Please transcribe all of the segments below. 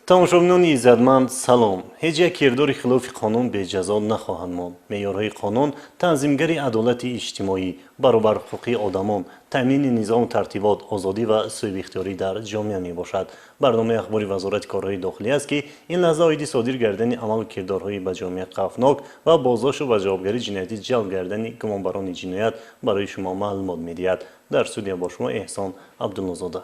Тамошобинони иззатманд, салом. Ҳеҷ як кирдори хилофи қонун беҷазо нахоҳанд монд. Меъёрҳои қонун танзимгари адолати иҷтимоӣ, баробарҳуқуқии одамон, таъмини низому тартибот, озодӣ ва соҳибихтиёрӣ дар ҷомеа мебошад. Барномаи ахбори Вазорати корҳои дохилӣ аст, ки ин лаҳза оиди содир гардидани амалу кирдорҳои ба ҷомеа хавфнок ва боздошту ба ҷавобгарии ҷиноятӣ ҷалб гардидани гумонбарони ҷиноят барои шумо маълумот медиҳад. Дар студия бо шумо Эҳсон Абдуллозода.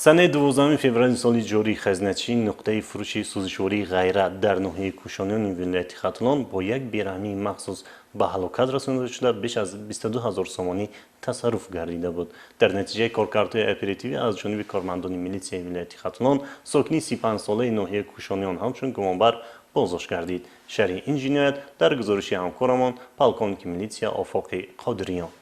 Санаи 12 феврали соли ҷорӣ хазиначии нуқтаи фурӯши сӯзишвории Ғайрат дар ноҳияи Кӯшониёни вилояти Хатлон бо як бераҳмии махсус ба ҳалокат расонида шуда, беш аз 22 ҳазор сомонӣ тасарруф гардида буд. Дар натиҷаи коркардҳои оперативӣ аз ҷониби кормандони милитсияи вилояти Хатлон сокини 35-солаи ноҳияи Кӯшониён ҳамчун гумонбар боздошт гардид. Шарҳи ин ҷиноят дар гузориши ҳамкорамон полковники милитсия Офоқи Қодириён.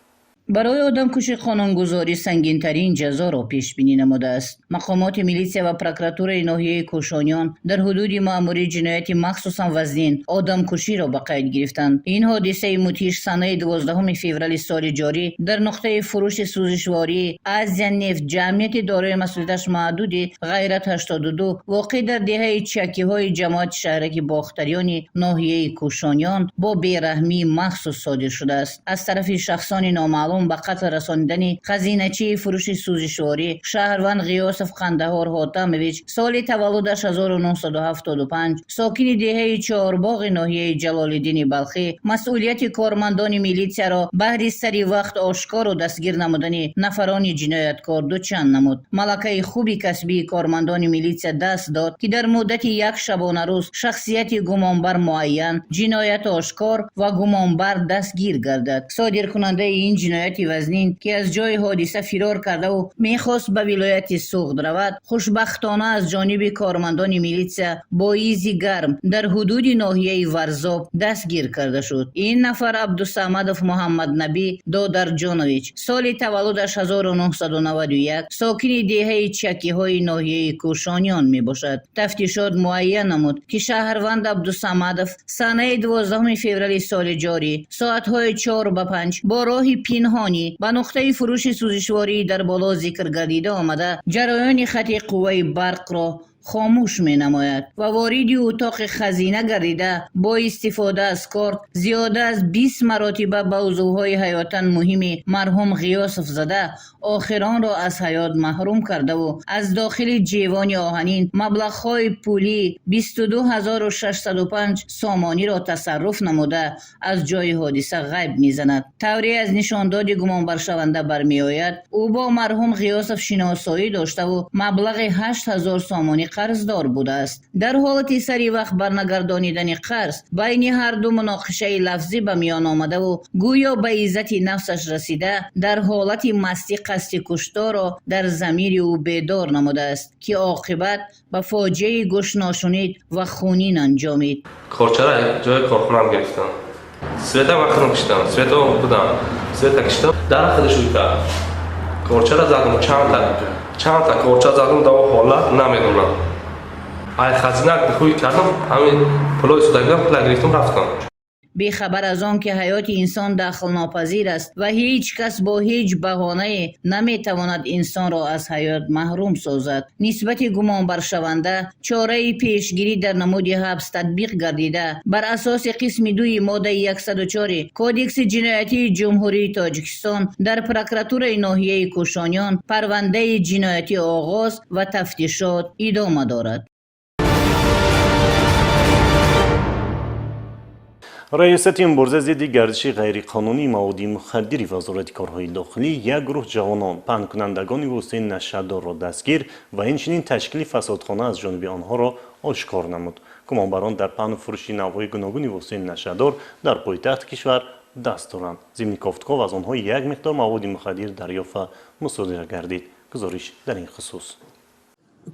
Барои одамкушӣ қонунгузорӣ сангинтарин ҷазоро пешбинӣ намудааст. Мақомоти милитсия ва прокуратураи ноҳияи Кӯшониён дар ҳудуди маъмурии ҷинояти махсусан вазнин одамкуширо ба қайд гирифтанд. Ин ҳодисаи мудҳиш санаи 12 феврали соли ҷорӣ дар нуқтаи фурӯши сӯзишвории Азия нефт ҷамъияти дорои масъулияташ маҳдуди Ғайрат 82 воқеъ дар деҳаи Чакиҳои ҷамоати шаҳраки Бохтариёни ноҳияи Кӯшониён бо бераҳмии махсус содир шудааст. Аз тарафи шахсони номаълум ба қатл расонидани хазиначии фурӯши сӯзишворӣ шаҳрванд Ғиёсов Қандаҳор Ҳотамович, соли таваллудаш 1975, сокини деҳаи Чорбоғи ноҳияи Ҷалолиддини Балхӣ, масъулияти кормандони милитсияро баҳри сари вақт ошкору дастгир намудани нафарони ҷинояткор дучанд намуд. Малакаи хуби касбии кормандони милитсия даст дод, ки дар муддати як шабонарӯз шахсияти гумонбар муайян, ҷиноят ошкор ва гумонбар дастгир гардад. Содиркунандаи ин ҷиноят вазнин, ки аз ҷои ҳодиса фирор кардаву мехост ба вилояти Суғд равад, хушбахтона аз ҷониби кормандони милитсия бо изи гарм дар ҳудуди ноҳияи Варзоб дастгир карда шуд. Ин нафар Абдусамадов Муҳаммаднабӣ Додарҷонович, соли таваллудаш 1991, сокини деҳаи Чакиҳои ноҳияи Кӯшониён мебошад. Тафтишот муайян намуд, ки шаҳрванд Абдусамадов санаи 12 феврали соли ҷорӣ соатҳои 4 ба 5 бо роҳи пинҳонӣ ба нуқтаи фурӯши сӯзишвории дар боло зикр гардида омада, ҷараёни хати қувваи барқро хомӯш менамояд ва вориди утоқи хазина гардида, бо истифода аз корт зиёда аз 20 маротиба ба узвҳои ҳаётан муҳими марҳум Ғиёсов зада, охиронро аз ҳаёт маҳрум кардаву аз дохили ҷевони оҳанин маблағҳои пулӣ 22 605 сомониро тасарруф намуда, аз ҷои ҳодиса ғайб мезанад. Тавре аз нишондоди гумонбаршаванда бармеояд, ӯ бо марҳум Ғиёсов шиносоӣ доштаву маблағи 8000 сомонӣ қарздор будааст. Дар ҳолати сари вақт барнагардонидани қарз байни ҳарду муноқишаи лафзӣ ба миён омадаву гӯё ба иззати нафсаш расида, дар ҳолати мастӣ қасди кушторро дар замири ӯ бедор намудааст, ки оқибат ба фоҷиаи гӯшношунид ва хунин анҷомид. Корчара ҷои корхонаам гирифтам. Света ман худам киштам, света будам, света киштам, дар худаш кард. Корчара задам, чандта корча задам, дар он ҳолат намедонам. Ай хазина хуй кардам, ҳамин пулои судагидам, пула гирифтам, рафтам. Бехабар аз он ки ҳаёти инсон дахлнопазир аст ва ҳеҷ кас бо ҳеҷ баҳонае наметавонад инсонро аз ҳаёт маҳрум созад, нисбати гумонбаршаванда чораи пешгирӣ дар намуди ҳабс татбиқ гардида, бар асоси қисми дуи моддаи 104 Кодекси ҷиноятии Ҷумҳурии Тоҷикистон дар прокуратураи ноҳияи Кӯшониён парвандаи ҷиноятӣ оғоз ва тафтишот идома дорад. Раёсати мубориза зидди гардиши ғайриқонунии маводи мухаддири Вазорати корҳои дохилӣ як гурӯҳ ҷавонон, паҳнкунандагони воситаи нашъадорро дастгир ва инчунин ташкили фасодхона аз ҷониби онҳоро ошкор намуд. Гумонбарон дар паҳну фурӯши навъҳои гуногуни воситаи нашъадор дар пойтахти кишвар даст доранд. Зимни кофтков аз онҳо як миқдор маводи мухаддир дарёфт ва мусодира гардид. Гузориш дар ин хусус.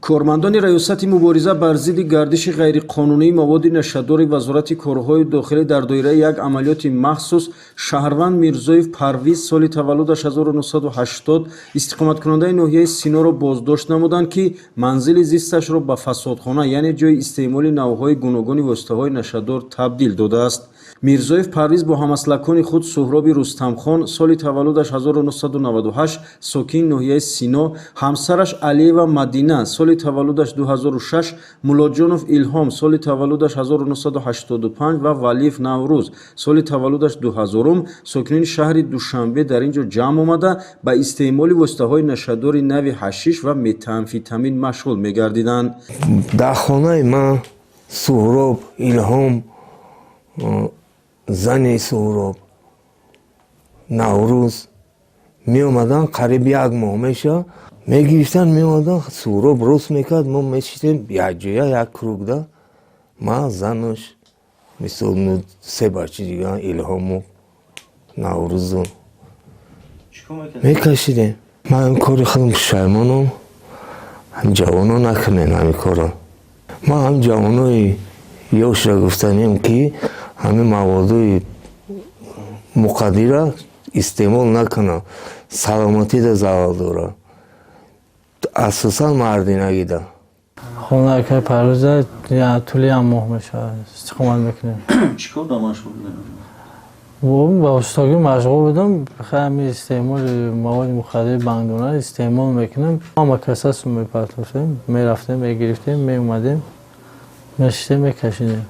Кормандони Раёсати мубориза бар зидди гардиши ғайриқонунии маводи нашъадори Вазорати корҳои дохилӣ дар доираи як амалиёти махсус шаҳрванд Мирзоев Парвиз, соли таваллудаш 1980, истиқоматкунандаи ноҳияи Синоро боздошт намуданд, ки манзили зисташро ба фасодхона, яъне ҷои истеъмоли навъҳои гуногуни воситаҳои нашъадор табдил додааст. Мирзоев Парвиз бо ҳамаслакони худ Суҳроби Рустамхон, соли таваллудаш 1998, сокини ноҳияи Сино, ҳамсараш Алиева Мадина, соли таваллудаш 2006, Муллоҷонов Илҳом, соли таваллудаш 1985 ва Валиев Наврӯз, соли таваллудаш 2000, сокинони шаҳри Душанбе дар ин ҷо ҷамъ омада ба истеъмоли воситаҳои нашъадори нави ҳашиш ва метаамфетамин машғул мегардиданд. Дар хонаи ман Суҳроб, Илҳом, зани Суҳроб, Наврӯз меомаданд. Қариб як моҳ меша мегирифтанд, меомаданд. Суҳроб рост мекард, мо мешистем якҷоя, як кругда, ман, занаш, мисол, се бачи дигар, Илҳому Наврӯзу мекашидем. Ман ин кори худам пушаймонам. Ҷавоно накунен ҳамин корро. Ман ҳам ҷавонои ёшра гуфтанем, ки ҳамин маводои муқаддира истеъмол накунам, саломатида залал дорад, асосан мардинагида. Хона акай Парвиза тӯли як моҳ мешавад истиқомат мекунем. Чӣ кор дар машғул будем? Ба устогӣ машғул будам. Ҳами истеъмоли маводи мухаддири бангдона истеъмол мекунем. Ҳама каса сум мепартофтем, мерафтем, мегирифтем, меомадем, мешистем, мекашидем.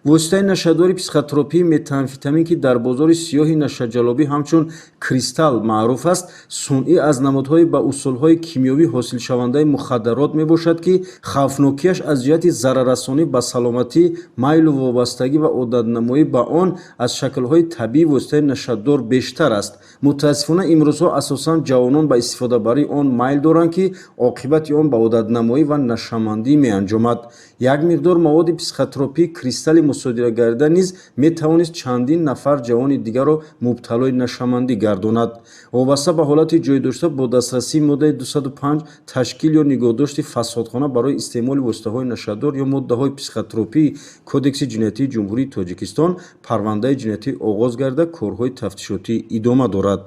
Воситаи нашъадори психотропии метаамфетамин, ки дар бозори сиёҳи нашъаҷаллобӣ ҳамчун кристалл маъруф аст, сунъӣ аз намудҳои ба усулҳои кимиёвӣ ҳосилшавандаи мухаддарот мебошад, ки хавфнокиаш аз ҷиҳати зараррасонӣ ба саломатӣ, майлу вобастагӣ ва одатнамоӣ ба он аз шаклҳои табиии воситаи нашъадор бештар аст. Мутаассифона, имрӯзҳо асосан ҷавонон ба истифодабарии он майл доранд, ки оқибати он ба одатнамоӣ ва нашъамандӣ меанҷомад. Як миқдор маводи психотропии кристалли мусодира гардида низ метавонист чандин нафар ҷавони дигарро мубталои нашъамандӣ гардонад. Вобаста ба ҳолати ҷойдошта бо дастрасии моддаи 205 ташкил ё нигоҳдошти фасодхона барои истеъмоли воситаҳои нашъадор ё моддаҳои психотропии Кодекси ҷиноятии Ҷумҳурии Тоҷикистон парвандаи ҷиноятӣ оғоз гардида, корҳои тафтишотӣ идома дорад.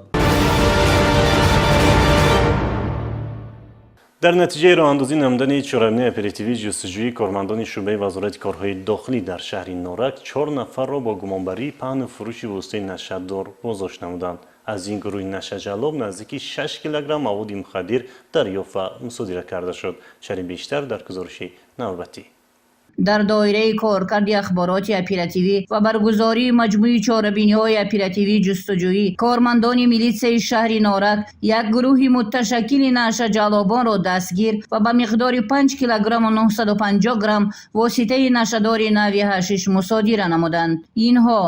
Дар натиҷаи роҳандозӣ намудани чорабинии оперативии ҷустуҷӯӣ кормандони шӯъбаи Вазорати корҳои дохилӣ дар шаҳри Норак чор нафарро бо гумонбарии паҳну фурӯши воситаи нашъадор боздошт намуданд. Аз ин гурӯҳи нашъаҷаллоб наздики 6 килограмм маводи мухаддир дарёфт ва мусодира карда шуд. Шарҳи бештар дар гузориши навбатӣ. Дар доираи коркарди ахбороти оперативӣ ва баргузории маҷмӯи чорабиниҳои оперативӣ ҷустуҷӯӣ кормандони милитсияи шаҳри Норак як гурӯҳи мутташаккили нашъаҷаллобонро дастгир ва ба миқдори 5 килограмму 950 грамм воситаи нашъадори нави ҳашиш мусодира намуданд. Инҳо: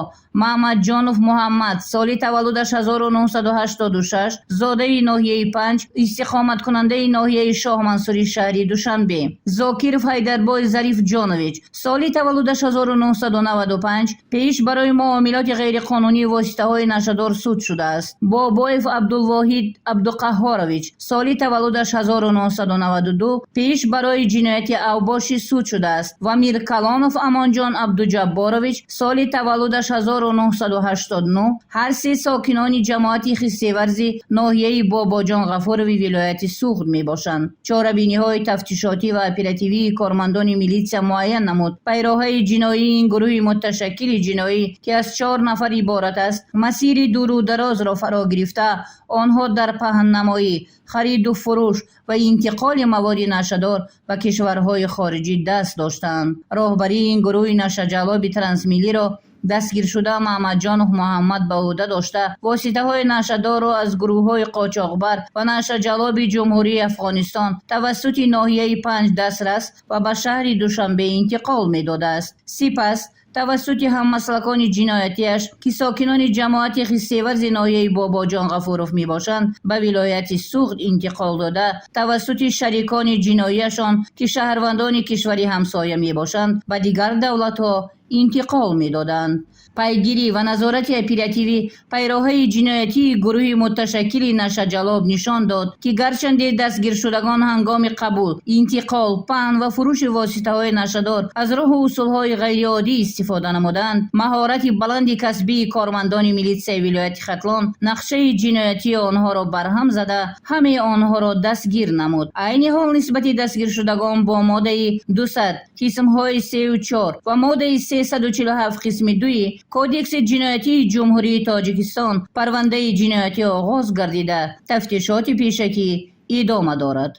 Маҳмадҷонов Муҳаммад, соли таваллудаш 1986, зодаи ноҳияи Панҷ, истиқоматкунандаи ноҳияи Шоҳмансури шаҳри Душанбе; Зокиров Ҳайдарбой Зарифҷонович, соли таваллудаш 1995, пеш барои муомилоти ғайриқонунии воситаҳои нашъадор суд шудааст; Бобоев Абдулвоҳид Абдуқаҳҳорович, соли таваллудаш 1992, пеш барои ҷинояти авбошӣ суд шудааст; ва Миркалонов Амонҷон Абдуҷабборович, соли таваллудаш 1989, ҳар се сокинони ҷамоати Хистеварзи ноҳияи Бобоҷон Ғафурови вилояти Суғд мебошанд. Чорабиниҳои тафтишотӣ ва оперативии кормандони милитсия муайян намуд пайроҳаи ҷиноии ин гурӯҳи мутташаккили ҷиноӣ, ки аз чор нафар иборат аст, масири дуру дарозро фаро гирифта, онҳо дар паҳннамоӣ, хариду фурӯш ва интиқоли маводи нашъадор ба кишварҳои хориҷӣ даст доштанд. Роҳбарии ин гурӯҳи нашъаҷаллоби трансмиллиро дастгиршуда Маҳмадҷонов Муҳаммад ба ӯҳда дошта, воситаҳои нашъадорро аз гурӯҳҳои қочоқбар ва нашъаҷаллоби Ҷумҳурии Афғонистон тавассути ноҳияи Панҷ дастрас ва ба шаҳри Душанбе интиқол медодааст. Сипас тавассути ҳаммаслакони ҷиноятиаш, ки сокинони ҷамоати Хистеварзи ноҳияи Бобоҷон Ғафуров мебошанд, ба вилояти Суғд интиқол дода, тавассути шарикони ҷиноияшон, ки шаҳрвандони кишвари ҳамсоя мебошанд, ба дигар давлатҳо интиқол медоданд. Пайгирӣ ва назорати оперативӣ пайроҳаи ҷиноятии гурӯҳи мутташаккили нашъаҷаллоб нишон дод, ки гарчанде дастгиршудагон ҳангоми қабул, интиқол, паҳн ва фурӯши воситаҳои нашъадор аз роҳу усулҳои ғайриоддӣ истифода намуданд, маҳорати баланди касбии кормандони милитсияи вилояти Хатлон нақшаи ҷиноятии онҳоро барҳам зада, ҳамаи онҳоро дастгир намуд. Айни ҳол нисбати дастгиршудагон бо моддаи 200 қисмҳои сею чор ва моддаи 347 қисми дуи Кодекси ҷиноятии Ҷумҳурии Тоҷикистон парвандаи ҷиноятӣ оғоз гардида, тафтишоти пешакӣ идома дорад.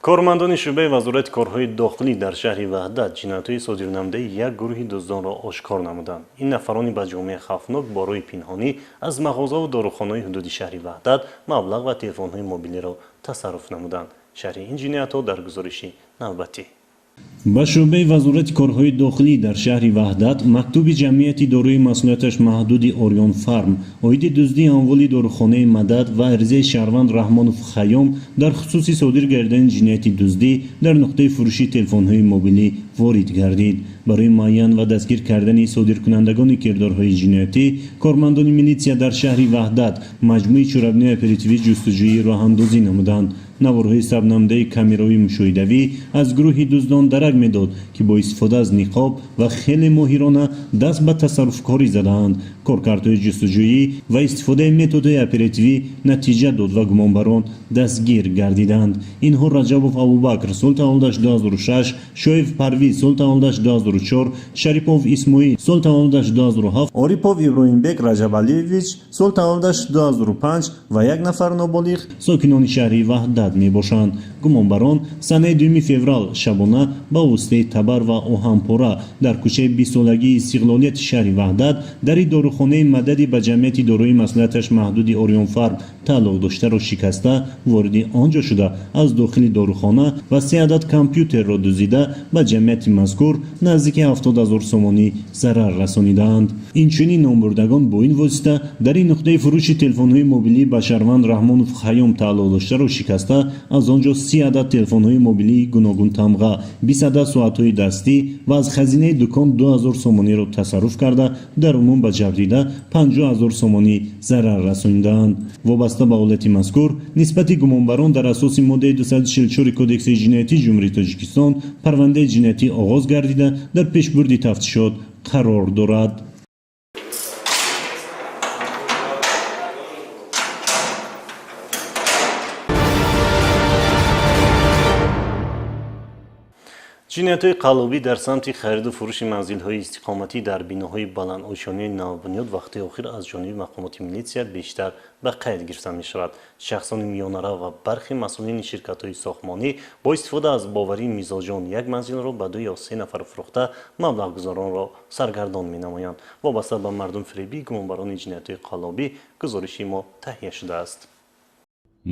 Кормандони шӯъбаи Вазорати корҳои дохилӣ дар шаҳри Ваҳдат ҷиноятҳои содирнамудаи як гурӯҳи дуздонро ошкор намуданд. Ин нафарони ба ҷомеа хавфнок бо роҳи пинҳонӣ аз мағозаву дорухонаҳои ҳудуди шаҳри Ваҳдат маблағ ва телефонҳои мобилиро тасарруф намуданд. Шарҳи ин ҷиноятҳо дар гузориши навбатӣ. Ба шӯъбаи Вазорати корҳои дохилӣ дар шаҳри Ваҳдат мактуби ҷамъияти дорои масъулияташ маҳдуди Орион Фарм оиди дуздии амволи дорухонаи Мадад ва аризаи шаҳрванд Раҳмонов Хайём дар хусуси содир гардидани ҷинояти дуздӣ дар нуқтаи фурӯши телефонҳои мобилӣ ворид гардид. Барои муайян ва дастгир кардани содиркунандагони кирдорҳои ҷиноятӣ кормандони милитсия дар шаҳри Ваҳдат маҷмӯи чорабиниҳои оперативӣ ҷустуҷӯӣ роҳандозӣ намуданд. Наворҳои сабтнамудаи камераҳои мушоҳидавӣ аз гурӯҳи дуздон дарак медод, ки бо истифода аз ниқоб ва хеле моҳирона даст ба тасарруфкорӣ задаанд. Коркардҳои ҷустуҷӯӣ ва истифодаи методҳои оперативӣ натиҷа дод ва гумонбарон дастгир гардиданд. Инҳо Раҷабов Абубакр соли таваллудаш 2006, Шоев Парвиз соли таваллудаш 2004, Шарипов Исмоил соли таваллудаш 2007, Орипов Иброҳимбек Раҷабалиевич соли таваллудаш 2005 ва як нафар ноболиғ сокинони шаҳри Ваҳдат мебошанд. Гумонбарон санаи 2 феврал шабона ба воситаи табар ва оҳанпора дар кӯчаи бистсолагии истиқлолияти шаҳри Ваҳдат дари дорухонаи Мадади ба ҷамъияти дорои масъулияташ маҳдуди Орион Фарм тааллуқ доштаро шикаста вориди он ҷо шуда, аз дохили дорухона ва се адад компютерро дуздида ба ҷамъияти мазкур наздики 70 0 сомонӣ зарар расонидаанд. Инчунин номбурдагон бо ин восита дари нуқтаи фурӯши телефонҳои мобилӣ ба шаҳрванд Раҳмонов Хайём тааллуқ доштаро шикаста аз он ҷо 30 адад телефонҳои мобилии гуногунтамға, 20 адад соатҳои дастӣ ва аз хазинаи дукон 2000 сомониро тасарруф карда, дар умум ба ҷабрдида 50 0 сомонӣ зарар расонидаанд. Вобаста ба ҳолати мазкур нисбати гумонбарон дар асоси моддаи 244 Кодекси ҷиноятии Ҷумҳурии Тоҷикистон парвандаи ҷиноятӣ оғоз гардида, дар пешбурди тафтишот қарор дорад. Ҷиноятҳои қаллобӣ дар самти хариду фурӯши манзилҳои истиқоматӣ дар биноҳои баландошёнаи навбунёд вақти охир аз ҷониби мақомоти милитсия бештар ба қайд гирифта мешавад. Шахсони миёнарав ва бархи масъулини ширкатҳои сохтмонӣ бо истифода аз боварии мизоҷон як манзилро ба ду ё се нафар фурӯхта маблағгузоронро саргардон менамоянд. Вобаста ба мардумфиребии гумонбарони ҷиноятҳои қаллобӣ гузориши мо таҳия шудааст.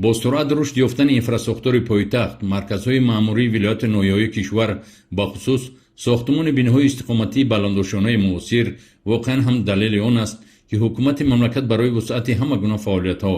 Бо суръат рушд ёфтани инфрасохтори пойтахт, марказҳои маъмурии вилояти ноҳияҳои кишвар, бахусус сохтмони биноҳои истиқоматии баландошёнаи муосир воқеан ҳам далели он аст, ки ҳукумати мамлакат барои вусъати ҳама гуна фаъолиятҳо,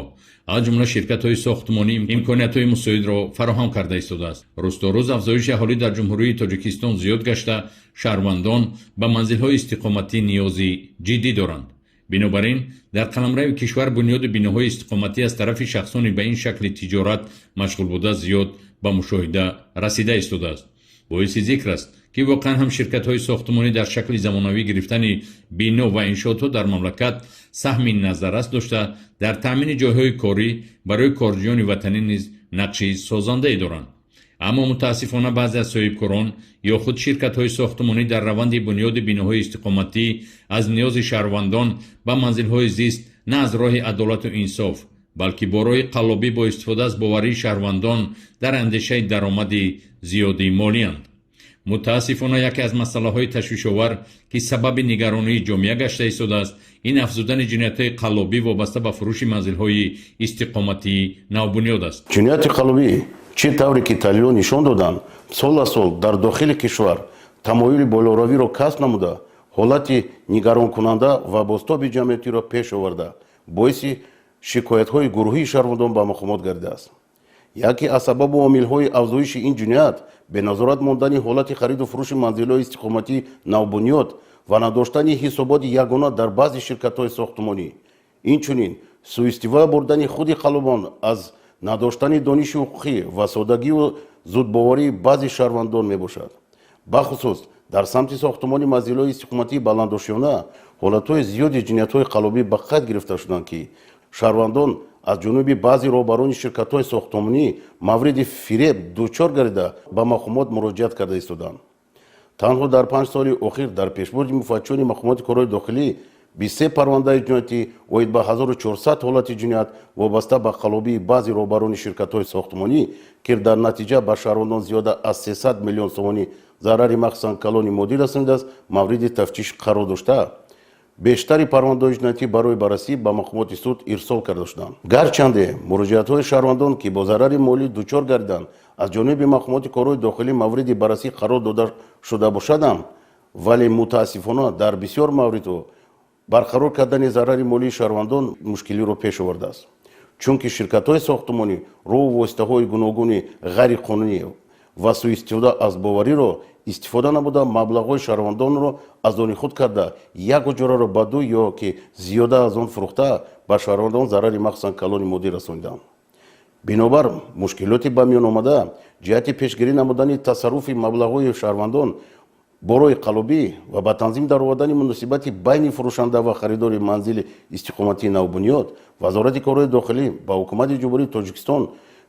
аз ҷумла ширкатҳои сохтмонӣ, имкониятҳои мусоидро фароҳам карда истодааст. Рӯз то рӯз афзоиши аҳолӣ дар Ҷумҳурии Тоҷикистон зиёд гашта, шаҳрвандон ба манзилҳои истиқоматӣ ниёзи ҷиддӣ доранд. Бинобар ин дар қаламрави кишвар бунёди биноҳои истиқоматӣ аз тарафи шахсони ба ин шакли тиҷорат машғул буда зиёд ба мушоҳида расида истодааст. Боиси зикр аст, ки воқеан ҳам ширкатҳои сохтмонӣ дар шакли замонавӣ гирифтани бино ва иншоотҳо дар мамлакат саҳми назаррас дошта, дар таъмини ҷойҳои корӣ барои корҷӯёни ватанӣ низ нақши созандае доранд. Аммо мутаассифона баъзе аз соҳибкорон ё худ ширкатҳои сохтмонӣ дар раванди бунёди биноҳои истиқоматӣ аз ниёзи шаҳрвандон ба манзилҳои зист на аз роҳи адолату инсоф, балки бо роҳи қаллобӣ бо истифода аз боварии шаҳрвандон дар андешаи даромади зиёди молиянд. Мутаассифона яке аз масъалаҳои ташвишовар, ки сабаби нигаронии ҷомеа гашта истодааст, ин афзудани ҷиноятҳои қаллобӣ вобаста ба фурӯши манзилҳои истиқоматии навбунёд аст. Ҷинояти қаллобӣ чӣ тавре ки таҳлилҳо нишон доданд, сол аз сол дар дохили кишвар тамоюли болоравиро касб намуда, ҳолати нигаронкунанда ва бозтоби ҷамъиятиро пеш оварда, боиси шикоятҳои гурӯҳии шаҳрвандон ба мақомот гардидааст. Яке аз сабабу омилҳои афзоиши ин ҷиноят беназорат мондани ҳолати хариду фурӯши манзилҳои истиқоматии навбунёд ва надоштани ҳисоботи ягона дар баъзе ширкатҳои сохтмонӣ, инчунин суистифода бурдани худи қаллобон аз надоштани дониши ҳуқуқӣ ва содагию зудбоварии баъзе шаҳрвандон мебошад. Бахусус дар самти сохтмони манзилҳои истиқоматии баландошёна ҳолатҳои зиёди ҷиноятҳои қаллобӣ ба қайд гирифта шуданд, ки шаҳрвандон Аз ҷониби баъзе роҳбарони ширкатҳои сохтмонӣ мавриди фиреб дучор гардида, ба мақомот муроҷиат карда истоданд. Танҳо дар 5 соли охир дар пешбурди муфаттишони мақомоти корҳои дохилӣ 23 парвандаи ҷиноятӣ оид ба 1400 ҳолати ҷиноят вобаста ба қаллобии баъзе роҳбарони ширкатҳои сохтмонӣ, ки дар натиҷа ба шаҳрвандон зиёда аз 300 миллион сомонӣ зарари махсусан калони моддӣ расонидааст, мавриди тафтиш қарор дошта, бештари парвандаҳои ҷиноятӣ барои баррасӣ ба мақомоти суд ирсол карда шуданд. Гарчанде муроҷиатҳои шаҳрвандон, ки бо зарари молӣ дучор гардиданд, аз ҷониби мақомоти корҳои дохилӣ мавриди баррасӣ қарор дода шуда бошадам, вале мутаассифона дар бисёр мавридҳо барқарор кардани зарари молии шаҳрвандон мушкилиро пеш овардааст, чунки ширкатҳои сохтмонӣ роҳу воситаҳои гуногуни ғайриқонунӣ ва суистифода аз бовариро истифода намуда, маблағҳои шаҳрвандонро аз они худ карда, як ҳуҷраро ба ду ё ки зиёда аз он фурӯхта, ба шаҳрвандон зарари махсусан калони моддӣ расониданд. Бинобар мушкилоти ба миён омада, ҷиҳати пешгирӣ намудани тасарруфи маблағҳои шаҳрвандон бо роҳи қаллобӣ ва ба танзим даровардани муносибати байни фурӯшанда ва харидори манзили истиқоматии навбунёд, Вазорати корҳои дохилӣ ба Ҳукумати Ҷумҳурии Тоҷикистон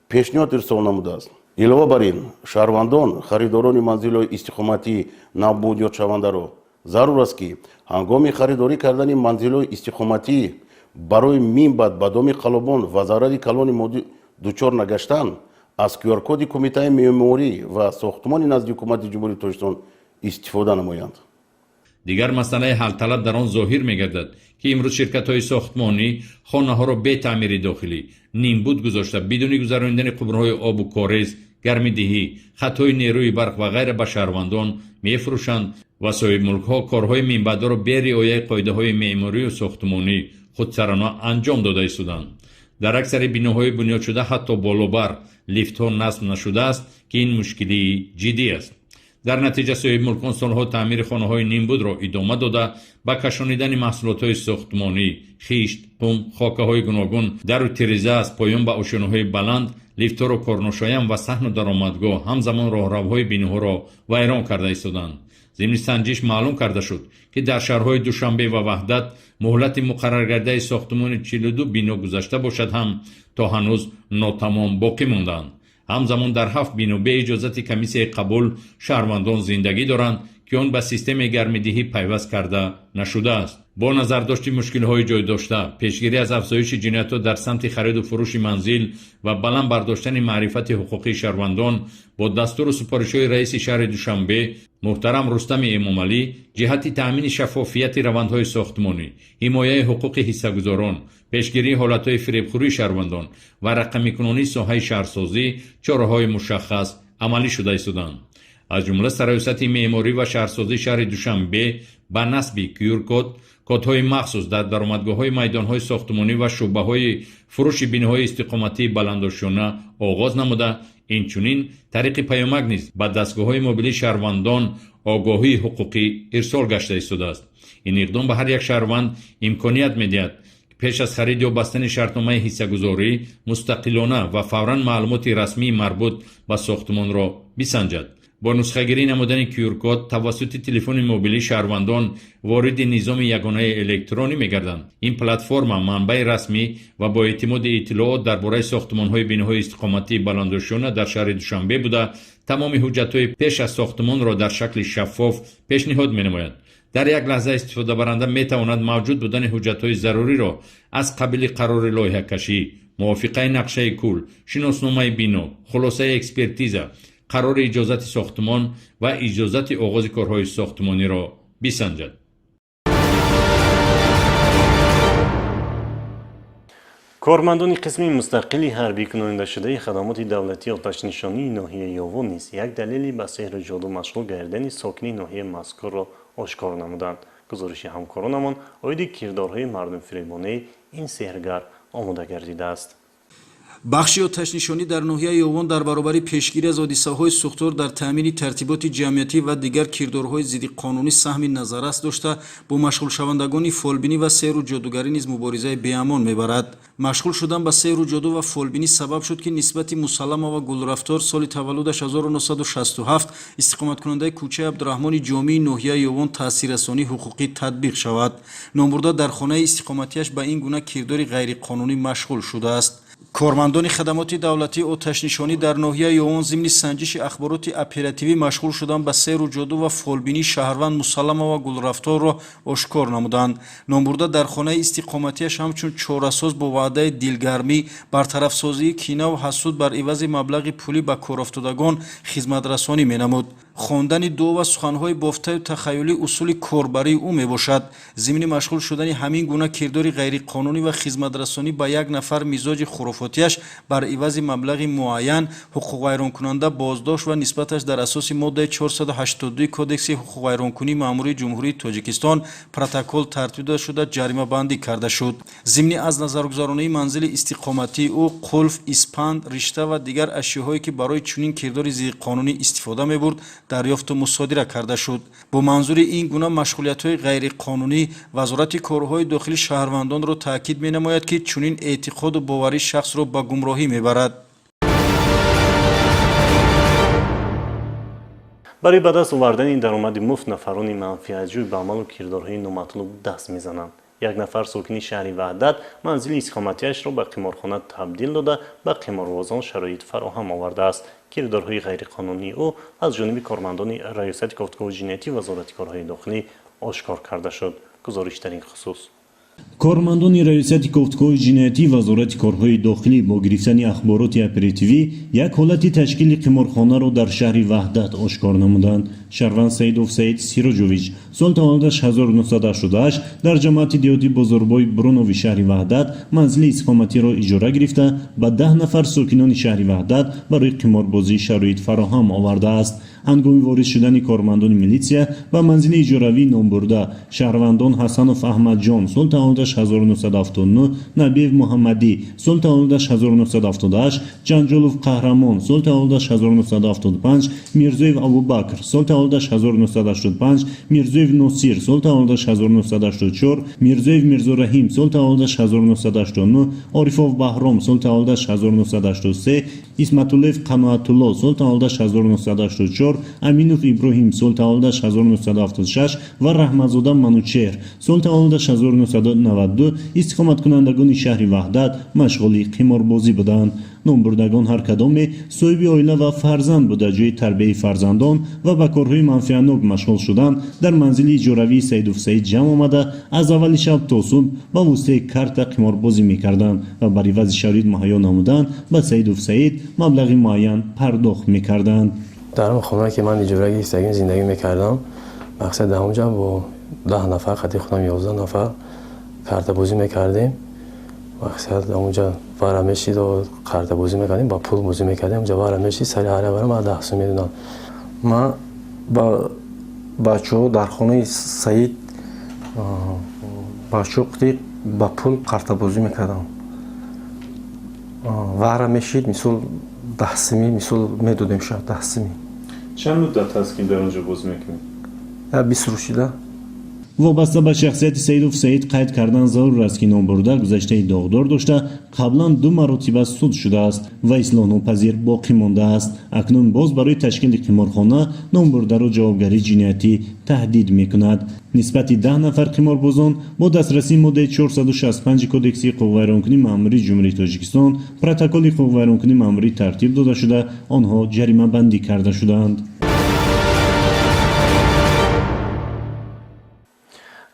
пешниҳод ирсол намудааст. Илова бар ин, шаҳрвандон, харидорони манзилҳои истиқоматии навбунёдшавандаро зарур аст, ки ҳангоми харидорӣ кардани манзилҳои истиқоматӣ барои минбаъд ба доми қаллобон ва зарари калони моддӣ дучор нагаштан, аз QR-коди Кумитаи меъморӣ ва сохтмони назди Ҳукумати Ҷумҳурии Тоҷикистон истифода намоянд. Дигар масъалаи ҳалталаб дар он зоҳир мегардад, ки имрӯз ширкатҳои сохтмонӣ хонаҳоро бе таъмири дохилӣ нимбуд гузошта, бидуни гузаронидани қубурҳои обу корез, гармидиҳӣ, хатҳои нерӯи барқ ва ғайра ба шаҳрвандон мефурӯшанд ва соҳибмулкҳо корҳои минбаъдоро бе риояи қоидаҳои меъморию сохтмонӣ худсарона анҷом дода истоданд. Дар аксари биноҳои бунёдшуда ҳатто болобар лифтҳо насб нашудааст, ки ин мушкилии ҷиддӣ аст. Дар натиҷа соҳибмулкон солҳо таъмири хонаҳои нимбудро идома дода, ба кашонидани маҳсулотҳои сохтмонӣ, хишт, қум, хокаҳои гуногун, дару тиреза аз поён ба ошёнаҳои баланд, лифтҳоро корношоям ва саҳну даромадгоҳ, ҳамзамон роҳравҳои биноҳоро вайрон карда истоданд. Зимни санҷиш маълум карда шуд, ки дар шаҳрҳои Душанбе ва Ваҳдат муҳлати муқарраргардаи сохтмони 42 бино гузашта бошад ҳам, то ҳанӯз нотамом боқӣ мондаанд. Ҳамзамон дар 7 бино бе иҷозати комиссияи қабул шаҳрвандон зиндагӣ доранд, ки он ба системаи гармидиҳӣ пайваст карда нашудааст. Бо назардошти мушкилҳои ҷойдошта, пешгирӣ аз афзоиши ҷиноятҳо дар самти хариду фурӯши манзил ва баланд бардоштани маърифати ҳуқуқии шаҳрвандон, бо дастуру супоришҳои раиси шаҳри Душанбе муҳтарам Рустами Эмомалӣ, ҷиҳати таъмини шаффофияти равандҳои сохтмонӣ, ҳимояи ҳуқуқи ҳиссагузорон, пешгирии ҳолатҳои фиребхӯрии шаҳрвандон ва рақамикунонии соҳаи шаҳрсозӣ чораҳои мушаххас амалӣ шуда истоданд. Аз ҷумла Раёсати меъморӣ ва шаҳрсозии шаҳри Душанбе ба насби QR-код, кодҳои махсус дар даромадгоҳҳои майдонҳои сохтмонӣ ва шӯъбаҳои фурӯши биноҳои истиқоматии баландошёна оғоз намуда, инчунин тариқи паёмак низ ба дастгоҳҳои мобилии шаҳрвандон огоҳии ҳуқуқӣ ирсол гашта истодааст. Ин иқдом ба ҳар як шаҳрванд имконият медиҳад, пеш аз харид ё бастани шартномаи ҳиссагузорӣ мустақилона ва фавран маълумоти расмии марбут ба сохтмонро бисанҷад. Бо нусхагирӣ намудани QR-код тавассути телефони мобилии шаҳрвандон вориди низоми ягонаи электронӣ мегарданд. Ин платформа манбаи расмӣ ва бо эътимоди иттилоот дар бораи сохтмонҳои биноҳои истиқоматии баландошёна дар шаҳри Душанбе буда, тамоми ҳуҷҷатҳои пеш аз сохтмонро дар шакли шаффоф пешниҳод менамояд. Дар як лаҳза истифодабаранда метавонад мавҷуд будани ҳуҷҷатҳои заруриро аз қабили қарори лоиҳакашӣ, мувофиқаи нақшаи кул, шиносномаи бино, хулосаи экспертиза, қарори иҷозати сохтмон ва иҷозати оғози корҳои сохтмониро бисанҷад. Кормандони қисми мустақили ҳарбӣ кунондашудаи хадамоти давлатии оташнишонии ноҳияи Ёвон низ як далели ба сеҳру ҷоду машғул гардидани сокини ноҳияи мазкурро ошкор намуданд. Гузориши ҳамкоронамон оиди кирдорҳои мардумфиребонаи ин сеҳргар омода гардидааст. Бахши оташнишонӣ дар ноҳияи Ёвон дар баробари пешгирӣ аз ҳодисаҳои сӯхтор дар таъмини тартиботи ҷамъиятӣ ва дигар кирдорҳои зиддиқонунӣ саҳми назаррас дошта, бо машғулшавандагони фолбинӣ ва сеҳру ҷодугарӣ низ муборизаи беамон мебарад. Машғул шудан ба сеҳру ҷоду ва фолбинӣ сабаб шуд, ки нисбати Мусалламова Гулрафтор, соли таваллудаш 1967, истиқоматкунандаи кӯчаи Абдураҳмони Ҷомии ноҳияи Ёвон, таъсиррасонии ҳуқуқӣ татбиқ шавад. Номбурда дар хонаи истиқоматиаш ба ин гуна кирдори ғайриқонунӣ машғул шудааст. Кормандони хадамоти давлатии оташнишонӣ дар ноҳияи Ёвон зимни санҷиши ахбороти оперативӣ машғул шудан ба сеҳру ҷоду ва фолбинии шаҳрванд Мусалламова Гулрафторро ошкор намуданд. Номбурда дар хонаи истиқоматиаш ҳамчун чорасоз бо ваъдаи дилгармӣ, бартарафсозии кинаву ҳасуд бар ивази маблағи пулӣ ба корафтодагон хизматрасонӣ менамуд. Хондани дуо ва суханҳои бофтаю тахаюлӣ усули корбарии ӯ мебошад. Зимни машғул шудани ҳамин гуна кирдори ғайриқонунӣ ва хизматрасонӣ ба як нафар мизоҷи хурофотияш бар ивази маблағи муайян, ҳуқуқвайронкунанда боздошт ва нисбаташ дар асоси моддаи 482 Кодекси ҳуқуқвайронкунии маъмурии Ҷумҳурии Тоҷикистон протокол тартиб дода шуда, ҷаримабандӣ карда шуд. Зимни аз назаргузаронии манзили истиқоматии ӯ қулф, испанд, ришта ва дигар ашёҳое, ки барои чунин кирдори зиддиқонунӣ истифода мебурд, дарёфту мусодира карда шуд. Бо манзури ин гуна машғулиятҳои ғайриқонунӣ Вазорати корҳои дохилӣ шаҳрвандонро таъкид менамояд, ки чунин эътиқоду боварӣ шахсро ба гумроҳӣ мебарад. Барои ба даст овардани даромади муфт нафарони манфиатҷӯй ба амалу кирдорҳои номатлуб даст мезананд. Як нафар сокини шаҳри Ваҳдат манзили истиқоматиашро ба қиморхона табдил дода, ба қиморбозон шароит фароҳам овардааст. Кирдорҳои ғайриқонунии ӯ аз ҷониби кормандони Раёсати кофтукови ҷиноятӣ Вазорати корҳои дохилӣ ошкор карда шуд. Гузориш дар ин хусус. Кормандони Раёсати кофтукови ҷиноятӣ Вазорати корҳои дохилӣ бо гирифтани ахбороти оперативӣ як ҳолати ташкили қиморхонаро дар шаҳри Ваҳдат ошкор намуданд. Шаҳрванд Саидов Саид Сироҷович, соли таваллудаш 1988, дар ҷамоати деҳоти Бозорбой Брунови шаҳри Ваҳдат манзили истиқоматиро иҷора гирифта, ба 10 нафар сокинони шаҳри Ваҳдат барои қиморбозӣ шароит фароҳам овардааст. Ҳангоми ворид шудани кормандони милитсия ба манзили иҷоравӣ номбурда, шаҳрвандон Ҳасанов Аҳмадҷон, соли таваллудаш 1979, Набиев Муҳаммадӣ, соли таваллудаш 1978, Ҷанҷолов Қаҳрамон, соли таваллудаш 1975, Мирзоев Абубакр, соли таваллудаш 1985, Мирзоев Носир, соли таваллудаш 1984, Мирзоев Мирзораҳим, соли таваллудаш 1989, Орифов Баҳром, соли таваллудаш 1983, Исматуллоев Қаноатулло, соли таваллудаш 1984, Аминов Иброҳим, соли таваллудаш 1976 ва Раҳматзода Манучеҳр, соли таваллудаш 1992, истиқоматкунандагони шаҳри Ваҳдат машғули қиморбозӣ буданд. Номбурдагон ҳар кадоме соҳиби оила ва фарзанд буда, ҷои тарбияи фарзандон ва ба корҳои манфиатнок машғул шудан дар манзили иҷоравии Саидов Саид ҷамъ омада, аз аввали шаб то субҳ ба воситаи карта қиморбозӣ мекарданд ва бар ивази шароит муҳайё намудан ба Саидов Саид маблағи муайян пардохт мекарданд. Дар он хона ки ман иҷора гирифтагим зиндагӣ мекардам, мақсад дар онҷа бо 10 нафар, қати худам 11 нафар картабозӣ мекардем. Мақсад онҷа вара мешид, картабозӣ мекардем, ба пул бозӣ мекардем. Онҷа вара мешид, сари ҳар вара ман 10 сум медодам. Ман ба бачаҳо дар хонаи Саид бачаҳо қати ба пул картабозӣ мекардам. Вара мешид, мисол 10 сими, мисол медодем шояд 10 сими. Чанд муддат аст, ки дар онҷо бозӣ мекунед? 20 рӯз шуда. Вобаста ба шахсияти Саидов Саид қайд кардан зарур аст, ки номбурда гузаштаи доғдор дошта, қаблан 2 маротиба суд шудааст ва ислоҳнопазир боқӣ мондааст. Акнун боз барои ташкили қиморхона номбурдаро ҷавобгарии ҷиноятӣ таҳдид мекунад. Нисбати 10 нафар қиморбозон бо дастрасии моддаи 465 Кодекси ҳуқуқвайронкунии маъмурии Ҷумҳурии Тоҷикистон протоколи ҳуқуқвайронкунии маъмурӣ тартиб дода шуда, онҳо ҷаримабандӣ карда шудаанд.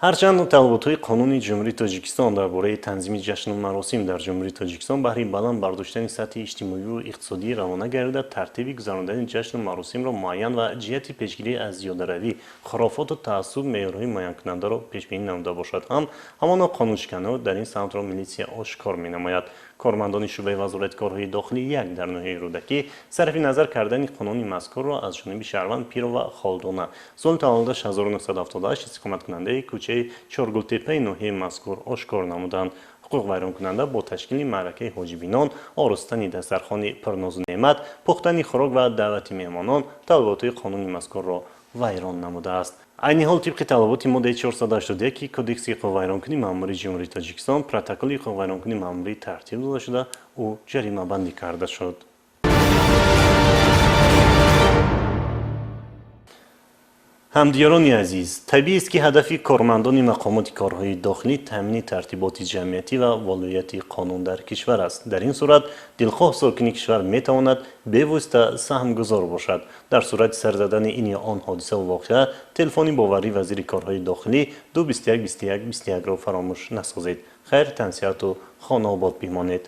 Ҳарчанд талаботҳои қонуни Ҷумҳурии Тоҷикистон дар бораи танзими ҷашну маросим дар Ҷумҳурии Тоҷикистон баҳри баланд бардоштани сатҳи иҷтимоию иқтисодӣ равона гардида, тартиби гузарондани ҷашну маросимро муайян ва ҷиҳати пешгирӣ аз зиёдаравӣ, хурофоту таассуб меъёрҳои муайянкунандаро пешбинӣ намуда бошад ҳам, ҳамоно қонуншиканҳо дар ин самтро милитсия ошкор менамояд. Кормандони шӯъбаи Вазорати корҳои дохилӣ як дар ноҳияи Рӯдакӣ сарфи назар кардани қонуни мазкурро аз ҷониби шаҳрванд Пирова Холдона, соли таваллудаш 1978, истиқоматкунандаи кӯчаи Чоргултепаи ноҳияи мазкур ошкор намуданд. Ҳуқуқвайронкунанда бо ташкили маъракаи ҳоҷибинон, оростани дастархони пурнозу неъмат, пухтани хӯрок ва даъвати меҳмонон талаботи қонуни мазкурро вайрон намудааст. Айни ҳол тибқи талаботи моддаи 481 Кодекси ҳуқуқвайронкунии маъмурии Ҷумҳурии Тоҷикистон протоколи ҳуқуқвайронкунии маъмурӣ тартиб дода шуда, ӯ ҷаримабандӣ карда шуд. Ҳамдиёрони азиз, табиист, ки ҳадафи кормандони мақомоти корҳои дохилӣ таъмини тартиботи ҷамъиятӣ ва волоияти қонун дар кишвар аст. Дар ин сурат дилхоҳ сокини кишвар метавонад бевосита саҳмгузор бошад. Дар сурати сар задани ин ё он ҳодисаву воқеа телефони боварии вазири корҳои дохилӣ 221 21 21-ро фаромӯш насозед. Хайр, тансиҳату хонаобод бимонед.